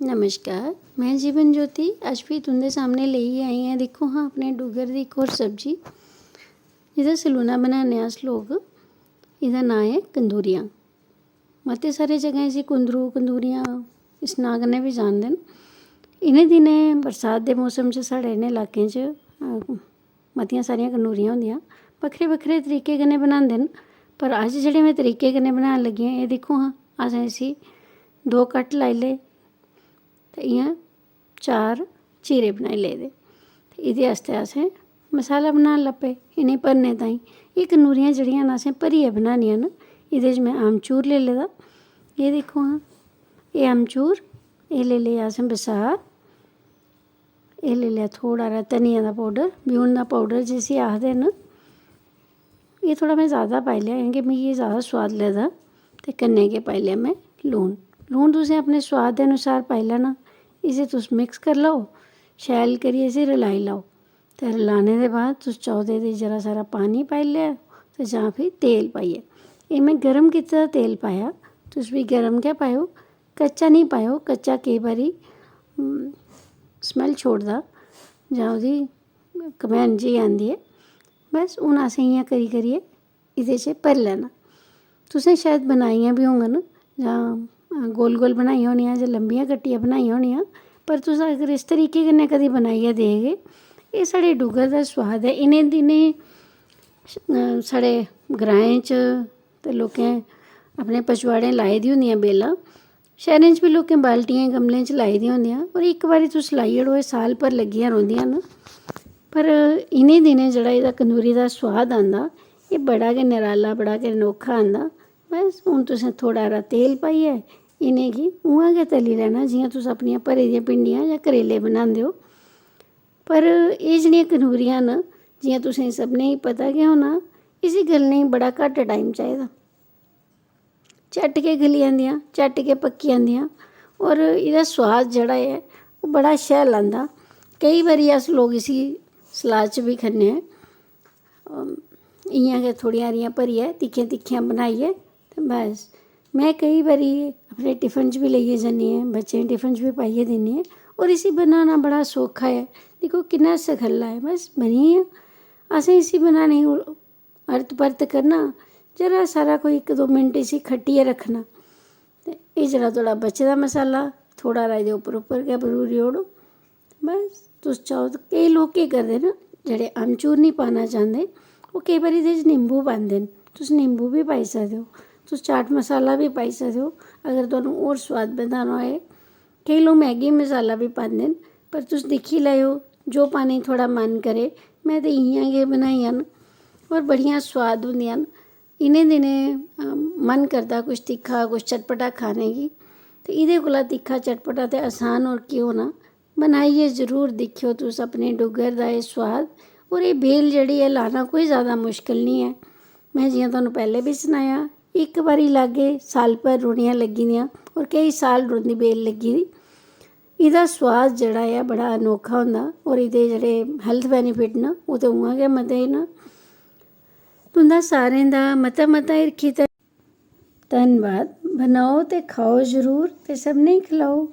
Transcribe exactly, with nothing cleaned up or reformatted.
नमस्कार, में जीवन ज्योति। अज्ज फ्ही तुं'दे सामनै लेइयै आई आं, दिक्खो हां, अपने डुग्गर दी इक होर सब्जी, जि'दा सलूना बनाने अस लोक। एह्दा नांऽ ऐ कंदूरियां। मते सारे जगहें इसी कुंदरू, कंदूरियां इस नांऽ कन्नै बी जानदे न। इ'नें दिनें बरसात दे मौसम च साढ़े इ'नें लाकें च, अ, मतियां सारियां कंदूरियां होंदियां, बक्खरे बक्खरे तरीके कन्नै बनांदे न। पर अज्ज जेह्ड़े में तरीके कन्नै बनान लगी आं, एह् दिक्खो हां, असें इसी दो कट लाई ले ते इ'यां चार चीरे बनाई ले दे। ते एह्दे आस्तै असें मसाला बनान लग्गी पे इ'नें भरने ताईं। एह् कंदूरियां जेह्ड़ियां न, असें भरियै बनानियां न। एह्दे च में आमचूर लेई लेदा, एह् दिक्खो हां, एह् आमचूर, एह् लेई लेआ असें बसार, एह् लेई लेआ थोह्ड़ा हारा धनिया दा पौडर, ब्यून दा पौडर जिसी आखदे न। एह् थोह्ड़ा में जैदा पाई लेआ, क्योंकि मिगी एह् जैदा सोआद लगदा। ते कन्नै गै पाई लेआ में लून। लून तुसें अपने सोआद दे अनुसार पाई लैना। इसी तुस मिक्स करी लैओ, शैल करियै इसी रलाई लैओ। ते रलाने दे बाद तुस चाहो ते एह्दे च जरा सारा पानी पाई लेआ ते जां फ्ही तेल पाइयै। एह् में गर्म कीते दा तेल पाया, तुस बी गर्म गै पाएओ, कच्चा निं पाएओ। कच्चा केईं बारी, हम, स्मैल छोड़दा जां ओह्दी घमैन जेही आंदी ऐ। बस हून असें इ'यां करी करियै एह्दे च भरी लैना। तुसें शायद बनाइयां बी होङन जां, अ, गोल गोल बनाइयां होनियां जां लम्बियां कट्टियै बनाइयां होनियां, पर तुस अगर इस तरीके कन्नै कदें बनाइयै देगे, एह् साढ़े डुग्गर दा सोआद ऐ। इ'नें दिनें, अ, साढ़े ग्राएं च ते लोकें अपने पचोआड़ें लाई दी होंदियां बेलां। शैह्रें च बी लोकें बाल्टियें, गमलें च लाई दियां होंदियां, पर इक बारी तुस लाई ओड़ो, एह् साल भर लग्गियां रौंह्दियां न। पर इ'नें दिनें जेह्ड़ा एह्दा कंदूरी दा सोआद आंदा, एह् बड़ा गै नराला, बड़ा गै अनोखा आंदा। बस हून तुसें थोह्ड़ा हारा तेल पाइयै इ'नेंगी उ'आं गै तली लैना, जि'यां तुस अपनियां भरी दियां भिंडियां जां करेले बनांदे ओ। पर एह् जेह्ड़ियां कंदूरियां न, जि'यां तुसें सभनें गी पता गै होना, इसी गलने गी बड़ा घट्ट टाइम चाहिदा। झट्ट गै गली जंदियां, झट्ट गै पक्की जंदियां। होर एह्दा सोआद जेह्ड़ा ऐ, ओह् बड़ा शैल आंदा। केईं बारी अस लोक इसी सलाद च बी खन्ने आं। अम, इ'यां गै थोह्ड़ियां हारियां भरियै, तिक्खियां तिक्खियां बनाइयै, ते बस। में केईं बारी अपने टिफन च बी लेइयै जन्नी आं, बच्चें दे टिफन च बी पाइयै दिन्नी आं। होर इसी बनाना बड़ा सौखा ऐ। दिक्खो, किन्ना सखल्ला ऐ, बस बनी गेआ। असें इसी बनाने गी अरत परत करना, जरा सारा कोई इक दो मिंट इसी खट्टियै रक्खना। ते एह् जेह्ड़ा थोह्ड़ा बचे दा मसाला, थोह्ड़ा हारा एह्दे उप्पर, उप्पर गै भरूरी ओड़ो। बस, तुस चाहो ते केईं लोक केह् करदे न, जेह्ड़े अमचूर निं पाना चांह्दे, ओह् केईं बारी एह्दे च निंबू पांदे न। तुस निंबू बी पाई सकदे ओ, तुस चाट मसाला बी पाई सकदे ओ, अगर तुहानू होर सोआद बधाना होऐ। केईं लोक मैगी मसाला बी पांदे न, पर तुस दिक्खी लैएओ, जो पाने गी थुआढ़ा मन करे। में ते इ'यां गै बनाइयां न, होर बड़ियां सोआद होंदियां न। इ'नें दिनें, अम, मन करदा कुछ तिक्खा, कुछ चटपटा खाने गी, ते एह्दे कोला तिक्खा चटपटा ते असान होर केह् होना। बनाइयै जरूर दिक्खेओ तुस अपने डुग्गर दा एह् सोआद। होर एह् बेल जेह्ड़ी ऐ, लाना कोई जैदा मुश्कल निं ऐ। में जि'यां तुहानू पैह्लें बी सनाया, इक बारी लागे, साल भर रौह्नियां लग्गी दियां, होर केईं साल रौंह्दी बेल लग्गी दी। एह्दा सोआद जेह्ड़ा ऐ, बड़ा अनोखा होंदा, होर एह्दे जेह्ड़े हैल्थ बैनिफिट न, ओह् ते उ'आं गै मते न। तुं'दा सारें दा मता मता हिरखी धन-, धन्नबाद। बनाओ ते खाओ जरूर, ते सभनें गी खलाओ।